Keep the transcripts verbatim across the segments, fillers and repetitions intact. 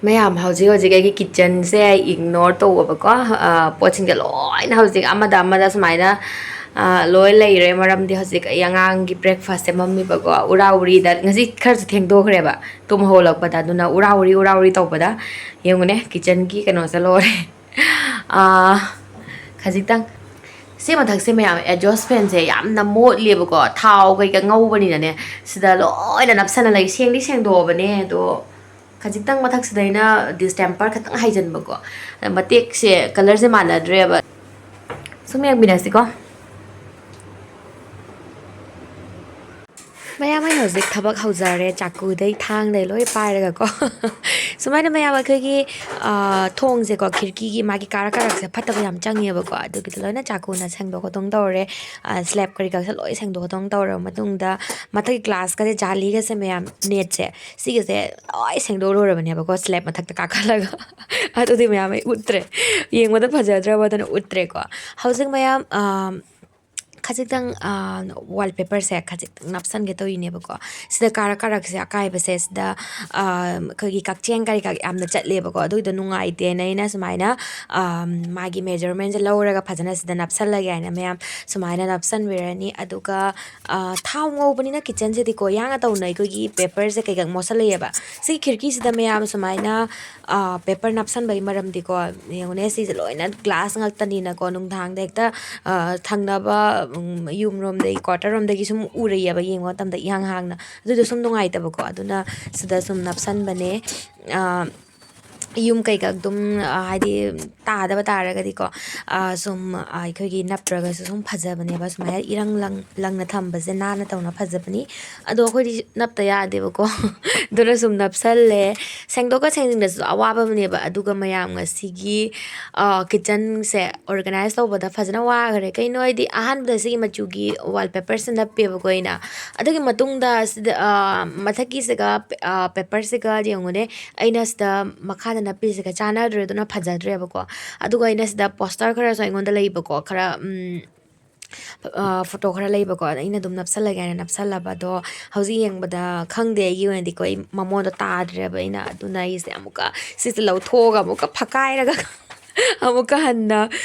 ꯃꯌꯥꯝ, ꯍꯧꯖꯤꯛ ꯍꯧꯖꯤꯛ ꯑꯩꯒꯤ ꯀꯤꯠꯆꯟꯁꯦ ꯏꯒꯅꯣꯔ ꯇꯧꯕꯀꯣ꯫ ꯑ, ꯄꯣꯠꯁꯤꯡꯁꯦ ꯂꯣꯏꯅ ꯍꯧꯖꯤꯛ ꯑꯃꯗ ꯑꯃꯗ ꯁꯨꯃꯥꯏꯅ, ꯑ, ꯂꯣꯏ ꯂꯩꯔꯦ꯫ ꯃꯔꯝꯗꯤ ꯍꯧꯖꯤꯛ ꯑꯩ ꯑꯉꯥꯡꯒꯤ ꯕ꯭ꯔꯦꯛꯐꯥꯁ ꯁꯦꯝꯃꯝꯃꯤꯕꯀꯣ꯫ ꯎꯔꯥ ꯎꯔꯤꯗ ꯉꯁꯤ ꯈꯔꯁꯨ ꯊꯦꯡꯗꯣꯛꯈ꯭ꯔꯦꯕ ꯇꯨꯝ ꯍꯧꯒꯠꯂꯛꯄꯗ꯫ ꯑꯗꯨꯅ ꯎꯔꯥ ꯎꯔꯤ, ꯎꯔꯥ ꯎꯔꯤ ꯇꯧꯕꯗ ꯌꯦꯡꯉꯨꯅꯦ, ꯀꯤꯠꯆꯟꯒꯤ ꯀꯩꯅꯣꯁꯦ ꯂꯣꯏꯔꯦ꯫ ꯑ, ꯈꯖꯤꯛꯇꯪ ꯁꯤ ꯃꯊꯛꯁꯦ ꯃꯌꯥꯝ, ꯑꯦꯖꯣꯁ ꯐꯦꯟꯁꯦ ꯌꯥꯝꯅ ꯃꯣꯠꯂꯦꯕꯀꯣ, ꯊꯥꯎ ꯀꯩꯀꯥ ꯉꯧꯕꯅꯤꯅꯅꯦ꯫ ꯁꯤꯗ ꯂꯣꯏꯅ ꯅꯞꯁꯟꯅ ꯂꯩ꯫ ꯁꯦꯡꯗꯤ ꯁꯦꯡꯗꯣꯛꯑꯕꯅꯦ, ꯑꯗꯣ ꯈꯖꯤꯛꯇꯪ ꯃꯊꯛꯁꯤꯗ ꯑꯩꯅ ꯗꯤꯁꯇꯦꯝꯄꯔ ꯈꯤꯇꯪ ꯍꯩꯖꯤꯟꯕꯀꯣ꯫ ꯑꯗ ꯃꯇꯦꯛꯁꯦ, ꯀꯂꯔꯁꯦ ꯃꯥꯟꯅꯗ꯭ꯔꯦꯕ꯫ ꯁꯨꯝ ꯌꯦꯡꯃꯤꯟꯅꯁꯤꯀꯣ꯫ ꯃꯌꯥꯝ, ꯑꯩ ꯍꯧꯖꯤꯛ ꯊꯕꯛ ꯍꯧꯖꯔꯦ, ꯆꯥꯛꯀꯨꯗꯩ ꯊꯥꯡꯗꯩ ꯂꯣꯏ ꯄꯥꯏꯔꯒꯀꯣ꯫ ꯁꯨꯃꯥꯏꯅ ꯃꯌꯥꯝ, ꯑꯩꯈꯣꯏꯒꯤ, ꯑ, ꯊꯣꯡꯁꯦꯀꯣ, ꯈꯤꯔꯀꯤꯒꯤ ꯃꯥꯒꯤ ꯀꯥꯔꯛ ꯀꯥꯔꯛꯁꯦ ꯐꯠꯇꯕ ꯌꯥꯝ ꯆꯪꯉꯦꯕꯀꯣ꯫ ꯑꯗꯨꯒꯤꯗꯣ ꯂꯣꯏꯅ ꯆꯥꯛꯀꯨꯅ ꯁꯦꯡꯗꯣꯛ ꯈꯣꯠꯇꯣꯛ ꯇꯧꯔꯦ꯫ ꯑ, ꯁ꯭ꯂꯦꯞ ꯀꯔꯤ ꯀꯥꯁꯦ ꯂꯣꯏ ꯁꯦꯡꯗꯣꯛ ꯈꯣꯠꯇꯣꯛ ꯇꯧꯔꯕ ꯃꯇꯨꯡꯗ, ꯃꯊꯛꯀꯤ ꯒ꯭ꯂꯥꯁꯀꯁꯦ, ꯖꯥꯂꯤꯒꯁꯦ ꯃꯌꯥꯝ, ꯅꯦꯠꯁꯦ, ꯁꯤꯒꯁꯦ ꯂꯣꯏ ꯁꯦꯡꯗꯣꯛ ꯂꯣꯏꯔꯕꯅꯦꯕꯀꯣ, ꯁ꯭ꯂꯦꯞ ꯃꯊꯛꯇ ꯀꯥꯈꯠꯂꯒ꯫ ꯑꯗꯨꯗꯤ ꯃꯌꯥꯝ ꯑꯩ ꯎꯠꯇ꯭ꯔꯦ, ꯌꯦꯡꯕꯗ ꯐꯖꯗ꯭ꯔꯕꯗꯅ ꯎꯠꯇ꯭ꯔꯦꯀꯣ꯫ ꯍꯧꯖꯤꯛ ꯃꯌꯥꯝ, ꯑ, ꯈꯖꯤꯛꯇꯪ, ꯑ, ꯋꯥꯜ ꯄꯦꯄꯔꯁꯦ ꯈꯖꯤꯛꯇꯪ ꯅꯞꯁꯟꯒꯦ ꯇꯧꯔꯤꯅꯦꯕꯀꯣ꯫ ꯁꯤꯗ ꯀꯥꯔꯛ ꯀꯥꯔꯛꯁꯦ ꯑꯀꯥꯏꯕꯁꯦ ꯁꯤꯗ, ꯑ, ꯑꯩꯈꯣꯏꯒꯤ ꯀꯛꯆꯦꯡ ꯀꯔꯤ ꯀꯔꯥ ꯌꯥꯝꯅ ꯆꯠꯂꯦꯕꯀꯣ꯫ ꯑꯗꯨꯒꯤꯗꯣ ꯅꯨꯡꯉꯥꯏꯇꯦꯅ ꯑꯩꯅ ꯁꯨꯃꯥꯏꯅ, ꯑ, ꯃꯥꯒꯤ ꯃꯦꯖꯔꯃꯦꯟꯁꯦ ꯂꯧꯔꯒ ꯐꯖꯅ ꯁꯤꯗ ꯅꯞꯁꯜꯂꯒꯦ ꯍꯥꯏꯅ ꯃꯌꯥꯝ ꯁꯨꯃꯥꯏꯅ ꯅꯞꯁꯟꯕꯤꯔꯅꯤ꯫ ꯑꯗꯨꯒ, ꯑ, ꯊꯥꯎ ꯉꯧꯕꯅꯤꯅ ꯀꯤꯠꯆꯟꯁꯤꯗꯤꯀꯣ ꯌꯥꯡꯅ ꯇꯧꯅ ꯑꯩꯈꯣꯏꯒꯤ ꯄꯦꯄꯔꯁꯦ ꯀꯩꯀꯥ ꯃꯣꯠꯁꯜꯂꯛꯑꯦꯕ꯫ ꯁꯤ ꯈꯤꯔꯀꯤꯁꯤꯗ ꯃꯌꯥꯝ ꯁꯨꯃꯥꯏꯅ, ꯑ, ꯄꯦꯄꯔ ꯅꯞꯁꯟꯕꯒꯤ ꯃꯔꯝꯗꯤꯀꯣ, ꯌꯦꯡꯉꯨꯅꯦ, ꯁꯤꯁꯦ ꯂꯣꯏꯅ ꯒ꯭ꯂꯥꯁ ꯉꯥꯛꯇꯅꯤꯅꯀꯣ, ꯅꯨꯡꯗꯥꯡꯗ ꯍꯦꯛꯇ, ꯑ, ꯊꯪꯅꯕ, ꯎꯝ, ꯌꯨꯝꯔꯣꯝꯗꯒꯤ, ꯀ꯭ꯋꯥꯇꯔ ꯔꯣꯝꯗꯒꯤ ꯁꯨꯝ ꯎꯔꯛꯑꯦꯕ, ꯌꯦꯡꯕ ꯃꯇꯝꯗ ꯏꯍꯥꯡ ꯍꯥꯡꯅ꯫ ꯑꯗꯨꯗꯣ ꯁꯨꯝ ꯅꯨꯡꯉꯥꯏꯇꯕꯀꯣ, ꯑꯗꯨꯅ ꯁꯤꯗ ꯁꯨꯝ ꯅꯞꯁꯟꯕꯅꯦ꯫ ꯑ, ꯌꯨꯝ ꯀꯩꯀꯥ ꯑꯗꯨꯝ, ꯑ, ꯍꯥꯏꯗꯤ ꯇꯥꯗꯕ ꯇꯥꯔꯒꯗꯤꯀꯣ, ꯑ, ꯁꯨꯝ, ꯑ, ꯑꯩꯈꯣꯏꯒꯤ ꯅꯞꯇ꯭ꯔꯒꯁꯨ ꯁꯨꯝ ꯐꯖꯕꯅꯦꯕ, ꯁꯨꯃꯥꯏꯅ ꯏꯔꯪ ꯂꯪ-, ꯂꯪꯅ ꯊꯝꯕꯁꯦ, ꯅꯥꯟꯅ ꯇꯧꯅ ꯐꯖꯕꯅꯤ꯫ ꯑꯗꯣ ꯑꯩꯈꯣꯏꯗꯤ ꯅꯞꯇ ꯌꯥꯗꯦꯕꯀꯣ꯫ ꯑꯗꯨꯅ ꯁꯨꯝ ꯅꯞꯁꯜꯂꯦ꯫ ꯁꯦꯡꯗꯣꯛꯀ ꯁꯦꯡꯖꯤꯟꯗꯁꯨ ꯑꯋꯥꯕ ꯑꯃꯅꯦꯕ꯫ ꯑꯗꯨꯒ ꯃꯌꯥꯝ ꯉꯁꯤꯒꯤ, ꯑ, ꯀꯤꯠꯆꯟꯁꯦ ꯑꯣꯔꯒꯅꯥꯏꯁ ꯇꯧꯕꯗ ꯐꯖꯅ ꯋꯥꯈꯔꯦ꯫ ꯀꯩꯅꯣ ꯍꯥꯏꯗꯤ ꯑꯍꯥꯟꯕꯗ ꯁꯤꯒꯤ ꯃꯆꯨꯒꯤ ꯋꯥꯜ ꯄꯦꯄꯔꯁꯦ ꯅꯞꯄꯦꯕꯀꯣ ꯑꯩꯅ꯫ ꯑꯗꯨꯒꯤ ꯃꯇꯨꯡꯗ ꯁꯤꯗ, ꯑ, ꯃꯊꯛꯀꯤꯁꯤꯒ, ꯑ, ꯄꯦꯄꯔꯁꯤꯒ ꯌꯦꯡꯉꯨꯅꯦ꯫ ꯑꯩꯅ ꯁꯤꯗ ꯃꯈꯥꯗ ꯅꯞꯄꯤꯁꯤꯒ ꯆꯥꯟꯅꯗ꯭ꯔꯦ, ꯑꯗꯨꯅ ꯐꯖꯗ꯭ꯔꯦꯕꯀꯣ꯫ ꯑꯗꯨꯒ ꯑꯩꯅ ꯁꯤꯗ ꯄꯣꯁꯇꯔ ꯈꯔꯁꯨ ꯑꯩꯉꯣꯟꯗ ꯂꯩꯕꯀꯣ, ꯈꯔ, ꯎꯝ, ꯐꯣꯇꯣ ꯈꯔ ꯂꯩꯕꯀꯣ, ꯑꯗ ꯑꯩꯅ ꯑꯗꯨꯝ ꯅꯞꯁꯜꯂꯒꯦ ꯍꯥꯏꯅ ꯅꯞꯁꯜꯂꯕ꯫ ꯑꯗꯣ ꯍꯧꯖꯤꯛ ꯌꯦꯡꯕꯗ ꯈꯪꯗꯦ, ꯑꯩꯒꯤ ꯑꯣꯏꯅꯗꯤꯀꯣ, ꯑꯩ ꯃꯃꯣꯟꯗꯣ ꯇꯥꯗ꯭ꯔꯦꯕ꯫ ꯑꯩꯅ ꯑꯗꯨꯅ ꯑꯩꯁꯦ ꯑꯃꯨꯛꯀ ꯁꯤꯁꯦ ꯂꯧꯊꯣꯛꯑꯒ ꯑꯃꯨꯛꯀ ꯐꯛꯀꯥꯏꯔꯒ ꯑꯃꯨꯛꯀ ꯍꯟꯅ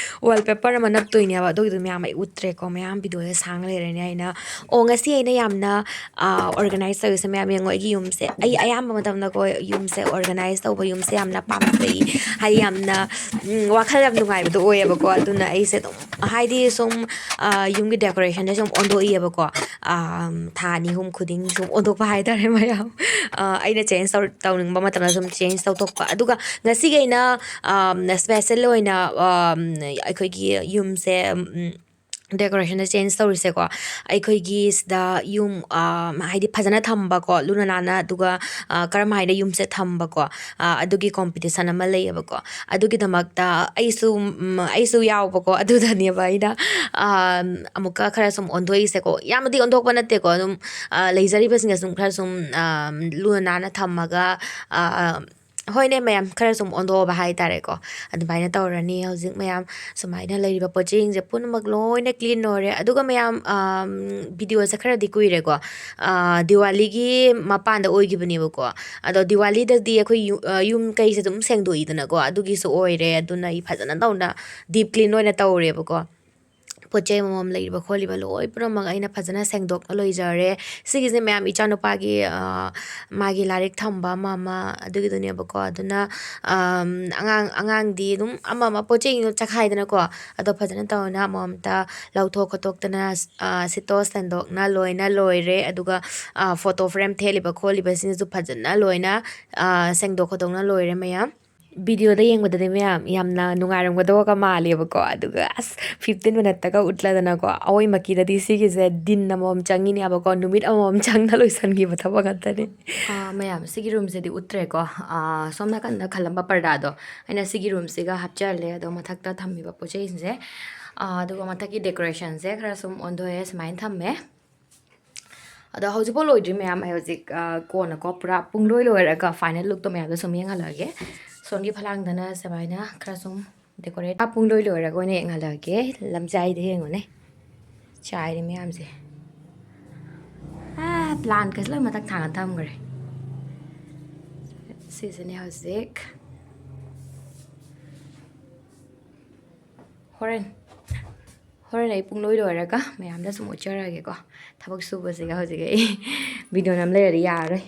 wallpaper ꯑꯃ ꯅꯞꯇꯣꯏꯅꯦꯕ꯫ ꯑꯗꯨꯒꯤꯗꯣ ꯃꯌꯥꯝ ꯑꯩ ꯎꯠꯇ꯭ꯔꯦꯀꯣ, ꯃꯌꯥꯝ ꯚꯤꯗꯤꯑꯣꯁꯦ ꯁꯥꯡ ꯂꯩꯔꯅꯤ꯫ ꯑꯩꯅ, ꯑꯣ, ꯉꯁꯤ ꯑꯩꯅ ꯌꯥꯝꯅ ꯑꯣꯔꯒꯅꯥꯏꯁ ꯇꯧꯔꯤꯁꯦ ꯃꯌꯥꯝ ꯌꯦꯡꯉꯣ, ꯑꯩꯒꯤ ꯌꯨꯝꯁꯦ, ꯑꯩ ꯑꯌꯥꯝꯕ ꯃꯇꯝꯗꯀꯣ ꯌꯨꯝꯁꯦ ꯑꯣꯔꯒꯅꯥꯏꯁ ꯇꯧꯕ, ꯌꯨꯝꯁꯦ ꯌꯥꯝꯅ ꯄꯥꯝꯖꯩ꯫ ꯍꯥꯏꯗꯤ ꯌꯥꯝꯅ, ꯎꯝ, ꯋꯥꯈꯜ ꯌꯥꯝ ꯅꯨꯡꯉꯥꯏꯕꯗꯣ ꯑꯣꯏꯌꯦꯕꯀꯣ꯫ ꯑꯗꯨꯅ ꯑꯩꯁꯦ ꯑꯗꯨꯝ, ꯍꯥꯏꯗꯤ ꯁꯨꯝ, ꯑ, ꯌꯨꯝꯒꯤ ꯗꯦꯀꯣꯔꯦꯁꯟꯁꯦ ꯁꯨꯝ ꯑꯣꯟꯊꯣꯛꯏꯑꯕꯀꯣ꯫ ꯑ, ꯊꯥ ꯑꯅꯤ ꯑꯍꯨꯝ ꯈꯨꯗꯤꯡ ꯁꯨꯝ ꯑꯣꯟꯊꯣꯛꯄ ꯍꯥꯏꯇꯥꯔꯦ ꯃꯌꯥꯝ꯫ ꯑ, ꯑꯩꯅ ꯆꯦꯟꯖ ꯇꯧ-, ꯇꯧꯅꯤꯡꯕ ꯃꯇꯝꯗ ꯁꯨꯝ ꯆꯦꯟꯖ ꯇꯧꯊꯣꯛꯄ꯫ ꯑꯗꯨꯒ ꯉꯁꯤꯒꯤ ꯑꯩꯅ, ꯑꯝ, ꯁ꯭ꯄꯦꯁꯦꯜ ꯑꯣꯏꯅ, ꯑꯝ, ꯑꯩꯈꯣꯏꯒꯤ ꯌꯨꯝꯁꯦ, ꯎꯝ, ꯗꯦꯀꯣꯔꯦꯁꯟꯗ ꯆꯦꯟꯖ ꯇꯧꯔꯤꯁꯦꯀꯣ, ꯑꯩꯈꯣꯏꯒꯤ ꯁꯤꯗ ꯌꯨꯝ, ꯑ, ꯍꯥꯏꯗꯤ ꯐꯖꯅ ꯊꯝꯕꯀꯣ, ꯂꯨꯅ ꯅꯥꯟꯅ, ꯑꯗꯨꯒ, ꯑ, ꯀꯔꯝ ꯍꯥꯏꯅ ꯌꯨꯝꯁꯦ ꯊꯝꯕꯀꯣ, ꯑ, ꯑꯗꯨꯒꯤ ꯀꯣꯝꯄꯤꯇꯤꯁꯟ ꯑꯃ ꯂꯩꯌꯦꯕꯀꯣ꯫ ꯑꯗꯨꯒꯤꯗꯃꯛꯇ ꯑꯩꯁꯨ, ꯎꯝ, ꯑꯩꯁꯨ ꯌꯥꯎꯕꯀꯣ꯫ ꯑꯗꯨꯗꯅꯦꯕ ꯑꯩꯅ, ꯑ, ꯑꯃꯨꯛꯀ ꯈꯔ ꯁꯨꯝ ꯑꯣꯟꯊꯣꯛꯏꯁꯦꯀꯣ꯫ ꯌꯥꯝꯅꯗꯤ ꯑꯣꯟꯊꯣꯛꯄ ꯅꯠꯇꯦꯀꯣ, ꯑꯗꯨꯝ, ꯑ, ꯂꯩꯖꯔꯤꯕꯁꯤꯡꯅ ꯁꯨꯝ ꯈꯔ ꯁꯨꯝ, ꯑ, ꯂꯨꯅ ꯅꯥꯟꯅ ꯊꯝꯃꯒ, ꯑ, ꯑ, ꯍꯣꯏꯅꯦ ꯃꯌꯥꯝ, ꯈꯔ ꯁꯨꯝ ꯑꯣꯟꯊꯣꯛꯑꯕ ꯍꯥꯏꯇꯥꯔꯦꯀꯣ꯫ ꯑꯗꯨꯃꯥꯏꯅ ꯇꯧꯔꯅꯤ꯫ ꯍꯧꯖꯤꯛ ꯃꯌꯥꯝ ꯁꯨꯃꯥꯏꯅ ꯂꯩꯔꯤꯕ ꯄꯣꯠ ꯆꯩꯁꯤꯡꯁꯦ ꯄꯨꯝꯅꯃꯛ ꯂꯣꯏꯅ ꯀ꯭ꯂꯤꯟ ꯑꯣꯏꯔꯦ꯫ ꯑꯗꯨꯒ ꯃꯌꯥꯝ, ꯑꯝ, ꯚꯤꯗꯤꯑꯣꯁꯦ ꯈꯔꯗꯤ ꯀꯨꯏꯔꯦꯀꯣ꯫ ꯑ, ꯗꯤꯋꯥꯂꯤꯒꯤ ꯃꯄꯥꯟꯗ ꯑꯣꯏꯈꯤꯕꯅꯦꯕꯀꯣ꯫ ꯑꯗꯣ ꯗꯤꯋꯥꯂꯤꯗꯗꯤ ꯑꯩꯈꯣꯏ ꯌꯨ-, ꯑ, ꯌꯨꯝ ꯀꯩꯁꯦ ꯑꯗꯨꯝ ꯁꯦꯡꯗꯣꯛꯏꯗꯅꯀꯣ꯫ ꯑꯗꯨꯒꯤꯁꯨ ꯑꯣꯏꯔꯦ꯫ ꯑꯗꯨꯅ ꯑꯩ ꯐꯖꯅ ꯇꯧꯅ ꯗꯤꯞ ꯀ꯭ꯂꯤꯟ ꯑꯣꯏꯅ ꯇꯧꯔꯦꯕꯀꯣ꯫ ꯄꯣꯠ ꯆꯩ ꯑꯃꯃꯝ ꯂꯩꯔꯤꯕ ꯈꯣꯠꯂꯤꯕ ꯂꯣꯏ ꯄꯨꯝꯅꯃꯛ ꯑꯩꯅ ꯐꯖꯅ ꯁꯦꯡꯗꯣꯛꯅ ꯂꯣꯏꯖꯔꯦ꯫ ꯁꯤꯒꯤꯁꯦ ꯃꯌꯥꯝ ꯏꯆꯥꯅꯨꯄꯥꯒꯤ, ꯑ, ꯃꯥꯒꯤ ꯂꯥꯏꯔꯤꯛ ꯊꯝꯕ ꯑꯃ ꯑꯃ ꯑꯗꯨꯒꯤꯗꯨꯅꯦꯕꯀꯣ꯫ ꯑꯗꯨꯅ, ꯑꯝ, ꯑꯉꯥꯡ, ꯑꯉꯥꯡꯗꯤ ꯑꯗꯨꯝ ꯑꯃ ꯑꯃ ꯄꯣꯠ ꯆꯩꯗꯣ ꯆꯈꯥꯏꯗꯅꯀꯣ꯫ ꯑꯗꯣ ꯐꯖꯅ ꯇꯧꯅ ꯑꯃꯃꯝꯇ ꯂꯧꯊꯣꯛ ꯈꯣꯠꯇꯣꯛꯇꯅ, ꯑ, ꯁꯤꯠꯇꯣꯛ ꯁꯦꯡꯗꯣꯛꯅ ꯂꯣꯏꯅ ꯂꯣꯏꯔꯦ꯫ ꯑꯗꯨꯒ, ꯑ, ꯐꯣꯇꯣ ꯐ꯭ꯔꯦꯝ ꯊꯦꯠꯂꯤꯕ ꯈꯣꯠꯂꯤꯕꯁꯤꯡꯁꯤꯁꯨ ꯐꯖꯅ ꯂꯣꯏꯅ, ꯑ, ꯁꯦꯡꯗꯣꯛ ꯈꯣꯠꯇꯣꯛꯅ ꯂꯣꯏꯔꯦ ꯃꯌꯥꯝ꯫ ꯚꯤꯗꯤꯑꯣꯗ ꯌꯦꯡꯕꯗꯗꯤ ꯃꯌꯥꯝ ꯌꯥꯝꯅ ꯅꯨꯡꯉꯥꯏꯔꯝꯒꯗꯧꯕꯒ ꯃꯥꯜꯂꯦꯕꯀꯣ꯫ ꯑꯗꯨꯒ ꯑꯁ, ꯐꯤꯐꯇꯤꯟ ꯃꯤꯅꯠꯇꯒ ꯎꯠꯂꯗꯅꯀꯣ꯫ ꯑꯋꯣꯏꯃꯛꯀꯤꯗꯗꯤ ꯁꯤꯒꯤꯁꯦ ꯗꯤꯟ ꯑꯃꯃꯝ ꯆꯪꯉꯤꯅꯦꯕꯀꯣ, ꯅꯨꯃꯤꯠ ꯑꯃꯃꯝ ꯆꯪꯅ ꯂꯣꯏꯁꯤꯟꯈꯤꯕ ꯊꯕꯛ ꯉꯥꯛꯇꯅꯤ꯫ ꯑꯥ, ꯃꯌꯥꯝ, ꯁꯤꯒꯤ ꯔꯨꯝꯁꯤꯗꯤ ꯎꯠꯇ꯭ꯔꯦꯀꯣ꯫ ꯑꯥ, ꯁꯣꯝ ꯅꯥꯀꯟꯗ ꯈꯜꯂꯝꯕ ꯄꯔꯗꯥꯗꯣ, ꯑꯩꯅ ꯁꯤꯒꯤ ꯔꯨꯝꯁꯤꯒ ꯍꯥꯞꯆꯜꯂꯦ꯫ ꯑꯗꯣ ꯃꯊꯛꯇ ꯊꯝꯃꯤꯕ ꯄꯣꯠ ꯆꯩꯁꯤꯡꯁꯦ, ꯑꯥ, ꯑꯗꯨꯒ ꯃꯊꯛꯀꯤ ꯗꯦꯀꯣꯔꯦꯁꯟꯁꯦ ꯈꯔ ꯁꯨꯝ ꯑꯣꯟꯊꯣꯛꯑꯦ, ꯁꯨꯃꯥꯏꯅ ꯊꯝꯃꯦ꯫ ꯑꯗꯣ ꯍꯧꯖꯤꯛꯐꯥꯎ ꯂꯣꯏꯗ꯭ꯔꯤ ꯃꯌꯥꯝ꯫ ꯑꯩ ꯍꯧꯖꯤꯛ, ꯑ, ꯀꯣꯟꯅꯀꯣ ꯄꯨꯔꯥ ꯄꯨꯡꯂꯣꯏ ꯂꯣꯏꯔꯒ ꯐꯥꯏꯅꯦꯜ ꯂꯨꯛꯇꯣ ꯃꯌꯥꯝꯗꯣ ꯁꯨꯝ ꯌꯦꯡꯍꯜꯂꯛꯑꯒꯦ꯫ ꯁꯣꯝꯒꯤ ꯐꯂꯥꯡꯗꯅ ꯁꯨꯃꯥꯏꯅ ꯈꯔ ꯁꯨꯝ ꯗꯦꯀꯣꯔꯦꯠ꯫ ꯑ, ꯄꯨꯡꯂꯣꯏ ꯂꯣꯏꯔꯒ ꯑꯣꯏꯅ ꯌꯦꯡꯍꯜꯂꯛꯑꯒꯦ꯫ ꯂꯝꯖꯥꯏꯗ ꯌꯦꯡꯉꯨꯅꯦ꯫ ꯆꯥꯏꯔꯦ ꯃꯌꯥꯝꯁꯦ꯫ ꯑꯥ, ꯄ꯭ꯂꯥꯟꯀꯁꯦ ꯂꯣꯏ ꯃꯊꯛ ꯊꯥꯡꯒ ꯊꯝꯈ꯭ꯔꯦ꯫ ꯁꯤꯁꯤꯅꯦ ꯍꯧꯖꯤꯛ꯫ ꯍꯣꯔꯦꯟ, ꯍꯣꯔꯦꯟ ꯑꯩ ꯄꯨꯡ ꯂꯣꯏ ꯂꯣꯏꯔꯒ ꯃꯌꯥꯝꯗ ꯁꯨꯝ ꯎꯠꯆꯔꯛꯑꯒꯦꯀꯣ꯫ ꯊꯕꯛ ꯁꯨꯕꯁꯤꯒ ꯍꯧꯖꯤꯛ ꯑꯩ ꯚꯤꯗꯤꯑꯣ ꯅꯝ ꯂꯩꯔꯗꯤ ꯌꯥꯔꯔꯣꯏ꯫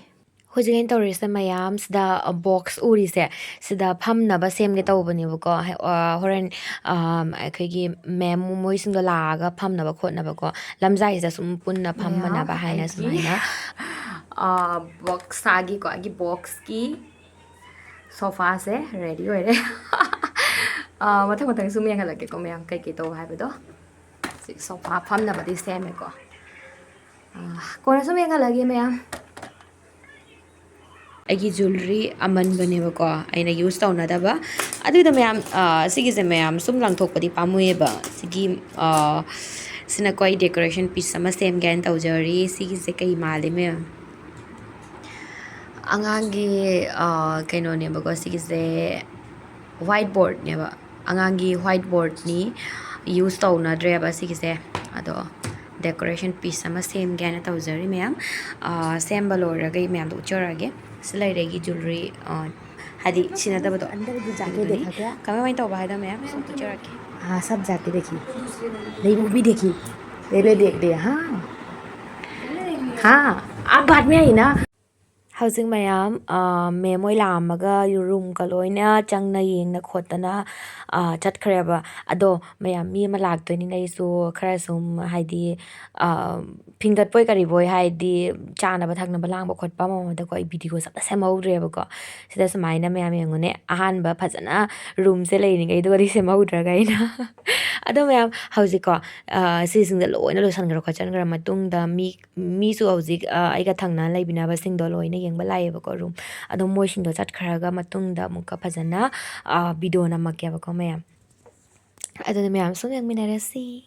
ꯍꯧꯖꯤꯛ ꯑꯩꯅ ꯇꯧꯔꯤꯁꯦ ꯃꯌꯥꯝ, ꯁꯤꯗ, ꯑ, ꯕꯣꯛꯁ ꯎꯔꯤꯁꯦ, ꯁꯤꯗ ꯐꯝꯅꯕ ꯁꯦꯝꯒꯦ ꯇꯧꯕꯅꯦꯕꯀꯣ꯫ ꯍ-, ꯑ, ꯍꯣꯔꯦꯟ, ꯑꯝ, ꯑꯩꯈꯣꯏꯒꯤ ꯃꯦꯝ ꯃꯣꯏꯁꯤꯡꯗꯣ ꯂꯥꯛꯑꯒ ꯐꯝꯅꯕ ꯈꯣꯠꯅꯕꯀꯣ꯫ ꯂꯝꯖꯥꯏꯁꯤꯗ ꯁꯨꯝ ꯄꯨꯟꯅ ꯐꯝꯃꯅꯕ ꯍꯥꯏꯅ ꯑꯩꯒꯤ, ꯁꯨꯃꯥꯏꯅ꯫ ꯑ, ꯕꯣꯛꯁꯥꯒꯤꯀꯣ, ꯑꯩꯒꯤ ꯕꯣꯛꯁꯀꯤ ꯁꯣꯐꯥꯁꯦ ꯔꯦꯗꯤ ꯑꯣꯏꯔꯦ꯫ ꯑ, ꯃꯊꯪ ꯃꯊꯪ ꯁꯨꯝ ꯌꯦꯡꯍꯜꯂꯛꯀꯦꯀꯣ ꯃꯌꯥꯝ, ꯀꯩꯀꯩ ꯇꯧ ꯍꯥꯏꯕꯗꯣ꯫ ꯁꯤ ꯁꯣꯐꯥ ꯐꯝꯅꯕꯗꯤ ꯁꯦꯝꯃꯦꯀꯣ꯫ ꯑ, ꯀꯣꯟꯅ ꯁꯨꯝ ꯌꯦꯡꯍꯜꯂꯛꯑꯒꯦ ꯃꯌꯥꯝ꯫ ꯑꯩꯒꯤ ꯖ꯭ꯋꯦꯂꯔꯤ ꯑꯃꯟꯕꯅꯦꯕꯀꯣ, ꯑꯩꯅ ꯌꯨꯁ ꯇꯧꯅꯗꯕ꯫ ꯑꯗꯨꯗ ꯃꯌꯥꯝ, ꯑ, ꯁꯤꯒꯤꯁꯦ ꯃꯌꯥꯝ ꯁꯨꯝ ꯂꯪꯊꯣꯛꯄꯗꯤ ꯄꯥꯝꯃꯨꯏꯌꯦꯕ꯫ ꯁꯤꯒꯤ, ꯑ, ꯁꯤꯅꯀꯣ ꯑꯩ ꯗꯦꯀꯣꯔꯦꯁꯟ ꯄꯤꯁ ꯑꯃ ꯁꯦꯝꯒꯦ ꯍꯥꯏꯅ ꯇꯧꯖꯔꯤ꯫ ꯁꯤꯒꯤꯁꯦ ꯀꯩ ꯃꯥꯜꯂꯤ ꯃꯌꯥꯝ? ꯑꯉꯥꯡꯒꯤ, ꯑ, ꯀꯩꯅꯣꯅꯦꯕꯀꯣ, ꯁꯤꯒꯤꯁꯦ ꯋꯥꯏꯠ ꯕꯣꯔꯗꯅꯦꯕ꯫ ꯑꯉꯥꯡꯒꯤ ꯋꯥꯏꯠ ꯕꯣꯔꯗꯅꯤ, ꯌꯨꯁ ꯇꯧꯅꯗ꯭ꯔꯦꯕ ꯁꯤꯒꯤꯁꯦ꯫ ꯑꯗꯣ ꯗꯦꯀꯣꯔꯦꯁꯟ ꯄꯤꯁ ꯑꯃ ꯁꯦꯝꯒꯦ ꯍꯥꯏꯅ ꯇꯧꯖꯔꯤ ꯃꯌꯥꯝ꯫ ꯑ, ꯁꯦꯝꯕ ꯂꯣꯏꯔꯒ ꯑꯩ ꯃꯌꯥꯝꯗꯣ ꯎꯠꯆꯔꯛꯑꯒꯦ꯫ ꯁꯤ ꯂꯩꯔꯦ ꯑꯩꯒꯤ ꯖ꯭ꯋꯦꯂꯔꯤ, ꯑ, ꯍꯥꯏꯗꯤ ꯁꯤꯅꯗꯕꯗꯣ꯫ अंदर भी जाके ꯑꯗꯨꯗꯨꯅꯤ꯫ देखा क्या? ꯀꯃꯥꯏ ꯀꯃꯥꯏ ꯇꯧꯕ ꯍꯥꯏꯗꯣ ꯃꯌꯥꯝ ꯁꯨꯝ ꯎꯠꯆꯔꯛꯀꯦ꯫ हाँ, सब जाके देखी। नहीं, वो भी देखी। पहले देख लिया। हाँ। हाँ, आप बाद में आई ना। ꯍꯧꯖꯤꯛ ꯃꯌꯥꯝ, ꯑ, ꯃꯦꯝ ꯍꯣꯏ ꯂꯥꯛꯑꯝꯃꯒ ꯔꯨꯝꯒ ꯂꯣꯏꯅ ꯆꯪꯅ ꯌꯦꯡꯅ ꯈꯣꯠꯇꯅ, ꯑ, ꯆꯠꯈ꯭ꯔꯦꯕ꯫ ꯑꯗꯣ ꯃꯌꯥꯝ ꯃꯤ ꯑꯃ ꯂꯥꯛꯇꯣꯏꯅꯤꯅ ꯑꯩꯁꯨ ꯈꯔ ꯁꯨꯝ ꯍꯥꯏꯗꯤ, ꯑ, ꯐꯤꯡꯒꯠꯄꯣꯏ ꯀꯔꯤꯕꯣꯏ ꯍꯥꯏꯗꯤ ꯆꯥꯅꯕ ꯊꯛꯅꯕ ꯂꯥꯡꯕ ꯈꯣꯠꯄ ꯑꯃ ꯑꯃꯗꯀꯣ ꯑꯩ ꯚꯤꯗꯤꯑꯣꯁꯦ ꯑꯝꯇ ꯁꯦꯝꯍꯧꯗ꯭ꯔꯦꯕꯀꯣ꯫ ꯁꯤꯗ ꯁꯨꯃꯥꯏꯅ ꯃꯌꯥꯝ ꯌꯦꯡꯉꯨꯅꯦ, ꯑꯍꯥꯟꯕ ꯐꯖꯅ ꯔꯨꯝꯁꯦ ꯂꯩꯔꯤꯉꯩꯗꯨꯒꯗꯤ ꯁꯦꯝꯍꯧꯗ꯭ꯔꯒ ꯑꯩꯅ꯫ ꯑꯗꯣ ꯃꯌꯥꯝ ꯍꯧꯖꯤꯛꯀꯣ, ꯑ, ꯁꯤꯁꯤꯡꯁꯦ ꯂꯣꯏꯅ ꯂꯣꯏꯁꯟꯈ꯭ꯔ ꯈꯣꯠꯆꯟꯈ꯭ꯔ ꯃꯇꯨꯡꯗ ꯃꯤ ꯃꯤꯁꯨ ꯍꯧꯖꯤꯛ, ꯑ, ꯑꯩꯒ ꯊꯪꯅ ꯂꯩꯃꯤꯟꯅꯕꯁꯤꯡꯗꯣ ꯂꯣꯏꯅ ꯌꯦꯡꯕ ꯂꯥꯛꯑꯦꯕꯀꯣ ꯔꯨꯝ꯫ ꯑꯗꯣ ꯃꯣꯏꯁꯤꯡꯗꯣ ꯆꯠꯈ꯭ꯔꯒ ꯃꯇꯨꯡꯗ ꯑꯃꯨꯛꯀ ꯐꯖꯅ, ꯑ, ꯚꯤꯗꯤꯑꯣ ꯅꯝꯃꯛꯀꯦꯕꯀꯣ ꯃꯌꯥꯝ꯫ ꯑꯗꯨꯅ ꯃꯌꯥꯝ ꯁꯨꯝ ꯌꯦꯡꯃꯤꯟꯅꯔꯁꯤ꯫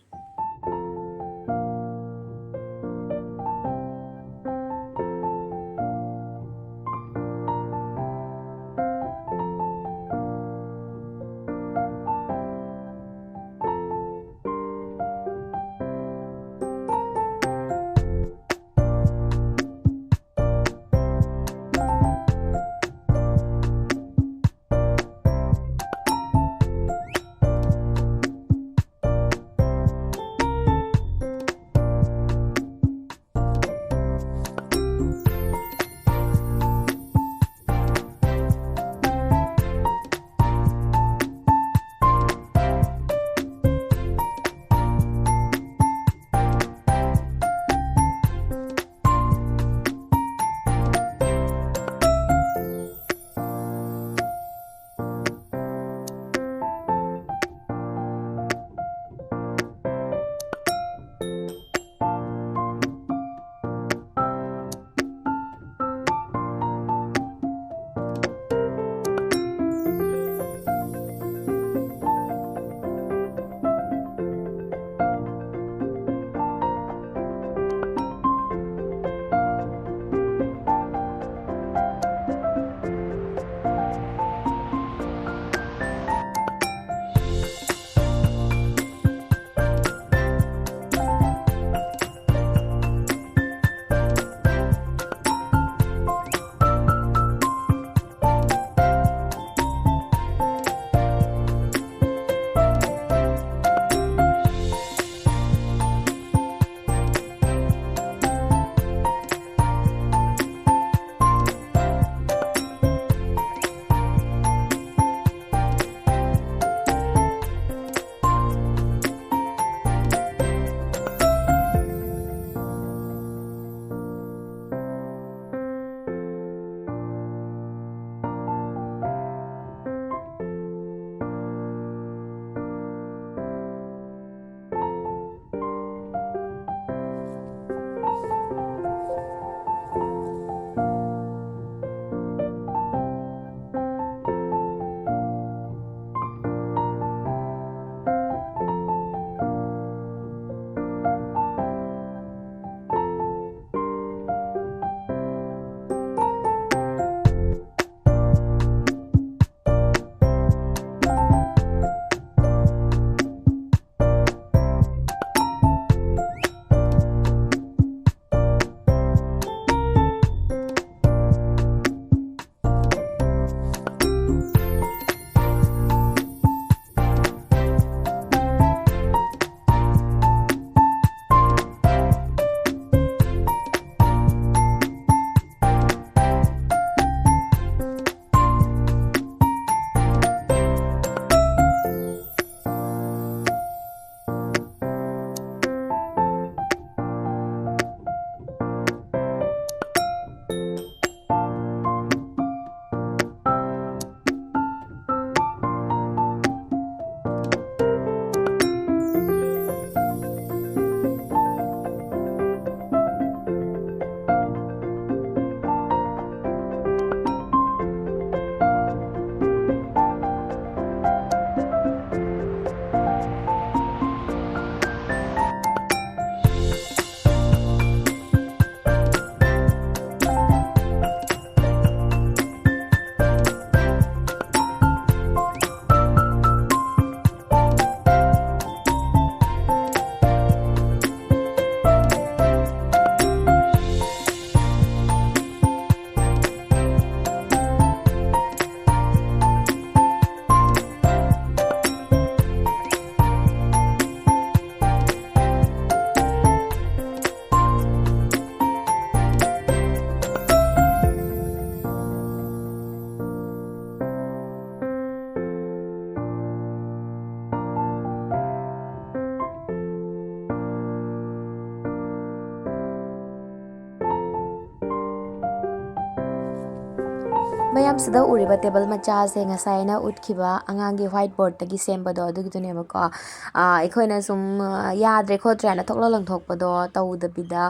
ꯃꯌꯥꯝꯁꯤꯗ ꯎꯔꯤꯕ ꯇꯦꯕꯜ ꯃꯆꯥꯁꯦ ꯉꯁꯥꯏ ꯑꯩꯅ ꯎꯠꯈꯤꯕ ꯑꯉꯥꯡꯒꯤ ꯋꯥꯏꯠ ꯕꯣꯔꯗꯇꯒꯤ ꯁꯦꯝꯕꯗꯣ ꯑꯗꯨꯒꯤꯗꯨꯅꯦꯕꯀꯣ꯫ ꯑꯥ, ꯑꯩꯈꯣꯏꯅ ꯁꯨꯝ, ꯑꯥ, ꯌꯥꯗ꯭ꯔꯦ ꯈꯣꯠꯇ꯭ꯔꯦꯅ ꯊꯣꯛꯂꯛ ꯂꯪꯊꯣꯛꯄꯗꯣ ꯇꯧꯗꯕꯤꯗ,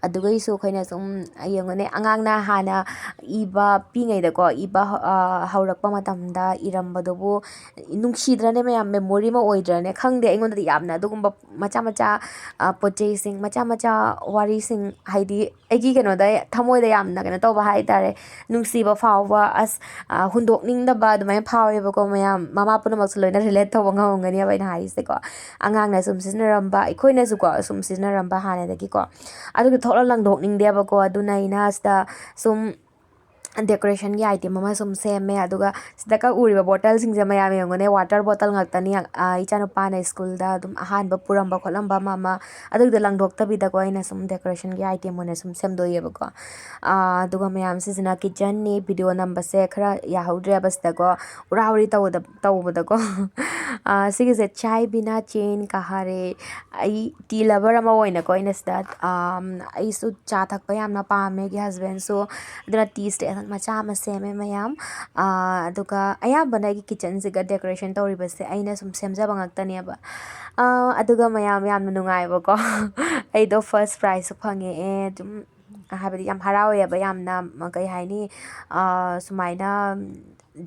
ꯑꯗꯨꯒꯩꯁꯨ ꯑꯩꯈꯣꯏꯅ ꯁꯨꯝ, ꯌꯦꯡꯉꯨꯅꯦ, ꯑꯉꯥꯡꯅ ꯍꯥꯟꯅ ꯏꯕ ꯄꯤꯉꯩꯗꯀꯣ, ꯏꯕ ꯍꯧ-, ꯑꯥ, ꯍꯧꯔꯛꯄ ꯃꯇꯝꯗ ꯏꯔꯝꯕꯗꯨꯕꯨ ꯅꯨꯡꯁꯤꯗ꯭ꯔꯅꯦ ꯃꯌꯥꯝ? ꯃꯦꯃꯣꯔꯤ ꯑꯃ ꯑꯣꯏꯗ꯭ꯔꯅꯦ? ꯈꯪꯗꯦ, ꯑꯩꯉꯣꯟꯗꯗꯤ ꯌꯥꯝꯅ ꯑꯗꯨꯒꯨꯝꯕ ꯃꯆꯥ ꯃꯆꯥ, ꯑꯥ, ꯄꯣꯠ ꯆꯩꯁꯤꯡ, ꯃꯆꯥ ꯃꯆꯥ ꯋꯥꯔꯤꯁꯤꯡ, ꯍꯥꯏꯗꯤ, ꯑꯩꯒꯤ ꯀꯩꯅꯣꯗ, ꯊꯃꯣꯏꯗ ꯌꯥꯝꯅ ꯀꯩꯅꯣ ꯇꯧꯕ ꯍꯥꯏꯇꯥꯔꯦ, ꯅꯨꯡꯁꯤꯕ ꯐꯥꯎꯕ, ꯑꯁ, ꯑ, ꯍꯨꯟꯗꯣꯛꯅꯤꯡꯗꯕ ꯑꯗꯨꯃꯥꯏꯅ ꯐꯥꯎꯋꯦꯕꯀꯣ ꯃꯌꯥꯝ꯫ ꯃꯃꯥ ꯄꯨꯝꯅꯃꯛꯁꯨ ꯂꯣꯏꯅ ꯔꯤꯂꯦꯠ ꯇꯧꯕ ꯉꯝꯃꯝꯒꯅꯦꯕ ꯑꯩꯅ ꯍꯥꯏꯔꯤꯁꯦꯀꯣ꯫ ꯑꯉꯥꯡꯅ ꯁꯨꯝ ꯁꯤꯖꯤꯟꯅꯔꯝꯕ, ꯑꯩꯈꯣꯏꯅꯁꯨꯀꯣ ꯁꯨꯝ ꯁꯤꯖꯤꯟꯅꯔꯝꯕ ꯍꯥꯟꯅꯗꯒꯤꯀꯣ꯫ ꯑꯗꯨꯒꯤ ꯊꯣꯛꯂ ꯂꯪꯊꯣꯛꯅꯤꯡꯗꯦꯕꯀꯣ꯫ ꯑꯗꯨꯅ ꯑꯩꯅ ꯁꯤꯗ ꯁꯨꯝ ꯗꯦꯀꯣꯔꯦꯁꯟꯒꯤ ꯑꯥꯏꯇꯦꯝ ꯑꯃ ꯁꯨꯝ ꯁꯦꯝꯃꯦ꯫ ꯑꯗꯨꯒ ꯁꯤꯗ ꯀꯛ ꯎꯔꯤꯕ ꯕꯣꯇꯜꯁꯤꯡꯁꯦ ꯃꯌꯥꯝ ꯌꯦꯡꯉꯨꯅꯦ, ꯋꯥꯇꯔ ꯕꯣꯇꯜ ꯉꯥꯛꯇꯅꯤ꯫ ꯑ, ꯏꯆꯥꯅꯨꯄꯥꯅ ꯁ꯭ꯀꯨꯜꯗ ꯑꯗꯨꯝ ꯑꯍꯥꯟꯕ ꯄꯨꯔꯝꯕ ꯈꯣꯠꯂꯝꯕ ꯑꯃ ꯑꯃ, ꯑꯗꯨꯒꯤꯗꯣ ꯂꯪꯊꯣꯛꯇꯕꯤꯗꯀꯣ ꯑꯩꯅ ꯁꯨꯝ ꯗꯦꯀꯣꯔꯦꯁꯟꯒꯤ ꯑꯥꯏꯇꯦꯝ ꯑꯣꯏꯅ ꯁꯨꯝ ꯁꯦꯝꯗꯣꯛꯑꯦꯕꯀꯣ꯫ ꯑ, ꯑꯗꯨꯒ ꯃꯌꯥꯝꯁꯤꯁꯤꯅ ꯀꯤꯠꯆꯟꯅꯤ, ꯚꯤꯗꯤꯑꯣ ꯅꯝꯕꯁꯦ ꯈꯔ ꯌꯥꯍꯧꯗ꯭ꯔꯦꯕ ꯁꯤꯗꯀꯣ, ꯎꯔꯥ ꯎꯔꯤ ꯇꯧꯕꯗ, ꯇꯧꯕꯗꯀꯣ꯫ ꯑ, ꯁꯤꯒꯤꯁꯦ ꯆꯥꯏ ꯕꯤꯅꯥ ꯆꯦꯟ ꯀꯍꯥꯔꯦ꯫ ꯑꯩ ꯇꯤ ꯂꯚꯔ ꯑꯃ ꯑꯣꯏꯅꯀꯣ ꯑꯩꯅ ꯁꯤꯗ, ꯑꯝ, ꯑꯩꯁꯨ ꯆꯥ ꯊꯛꯄ ꯌꯥꯝꯅ ꯄꯥꯝꯃꯦ, ꯑꯩꯒꯤ ꯍꯁꯕꯦꯟꯁꯨ꯫ ꯑꯗꯨꯅ ꯇꯤ ꯁ꯭ꯇꯦꯟ ꯃꯆꯥ ꯑꯃ ꯁꯦꯝꯃꯦ ꯃꯌꯥꯝ꯫ ꯑ, ꯑꯗꯨꯒ ꯑꯌꯥꯝꯕꯅ ꯑꯩꯒꯤ ꯀꯤꯠꯆꯟꯁꯤꯒ ꯗꯦꯀꯣꯔꯦꯁꯟ ꯇꯧꯔꯤꯕꯁꯦ ꯑꯩꯅ ꯁꯨꯝ ꯁꯦꯝꯖꯕ ꯉꯥꯛꯇꯅꯦꯕ꯫ ꯑ, ꯑꯗꯨꯒ ꯃꯌꯥꯝ ꯌꯥꯝꯅ ꯅꯨꯡꯉꯥꯏꯕꯀꯣ꯫ ꯑꯩꯗꯣ ꯐꯥꯔꯁ ꯄ꯭ꯔꯥꯏꯖꯁꯨ ꯐꯪꯉꯛꯑꯦ꯫ ꯑꯗꯨꯝ ꯍꯥꯏꯕꯗꯤ ꯌꯥꯝ ꯍꯔꯥꯎꯋꯦꯕ ꯌꯥꯝꯅ, ꯀꯩ ꯍꯥꯏꯅꯤ, ꯑ, ꯁꯨꯃꯥꯏꯅ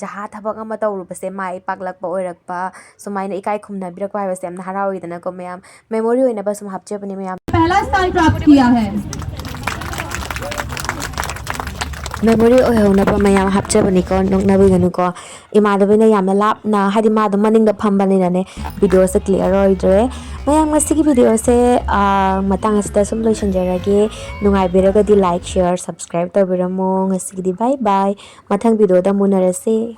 ꯖꯍꯥ ꯊꯕꯛ ꯑꯃ ꯇꯧꯔꯨꯕꯁꯦ ꯃꯥꯏ ꯄꯥꯛꯂꯛꯄ ꯑꯣꯏꯔꯛꯄ, ꯁꯨꯃꯥꯏꯅ ꯏꯀꯥꯏ ꯈꯨꯝꯅꯕꯤꯔꯛꯄ ꯍꯥꯏꯕꯁꯦ ꯌꯥꯝꯅ ꯍꯔꯥꯎꯋꯤꯗꯅꯀꯣ ꯃꯌꯥꯝ꯫ ꯃꯦꯃꯣꯔꯤ ꯑꯣꯏꯅꯕ ꯁꯨꯝ ꯍꯥꯞꯆꯕꯅꯦ ꯃꯌꯥꯝ꯫ पहला स्थान प्राप्त किया है। ꯃꯦꯃꯣꯔꯤ ꯑꯣꯏꯍꯧꯅꯕ ꯃꯌꯥꯝ ꯍꯥꯞꯆꯕꯅꯤꯀꯣ, ꯅꯣꯛꯅꯕꯤꯒꯅꯨꯀꯣ꯫ ꯏꯃꯥꯟꯅꯕꯤꯅ ꯌꯥꯝꯅ ꯂꯥꯞꯅ, ꯍꯥꯏꯗꯤ ꯃꯥꯗꯣ ꯃꯅꯤꯡꯗ ꯐꯝꯕꯅꯤꯅꯅꯦ, ꯚꯤꯗꯤꯑꯣꯁꯦ ꯀ꯭ꯂꯤꯌꯥꯔ ꯑꯣꯏꯗ꯭ꯔꯦ꯫ ꯃꯌꯥꯝ, ꯉꯁꯤꯒꯤ ꯚꯤꯗꯤꯑꯣꯁꯦ, ꯑ, ꯃꯇꯥꯡ ꯑꯁꯤꯗ ꯁꯨꯝ ꯂꯣꯏꯁꯤꯟꯖꯔꯒꯦ꯫ ꯅꯨꯡꯉꯥꯏꯕꯤꯔꯒꯗꯤ ꯂꯥꯏꯛ, ꯁꯤꯌꯔ, ꯁꯕꯁꯀ꯭ꯔꯥꯏꯕ ꯇꯧꯕꯤꯔꯝꯃꯣ꯫ ꯉꯁꯤꯒꯤꯗꯤ ꯕꯥꯏ ꯕꯥꯏ꯫ ꯃꯊꯪ ꯚꯤꯗꯤꯑꯣꯗ ꯑꯃꯨꯛ ꯎꯅꯔꯁꯦ꯫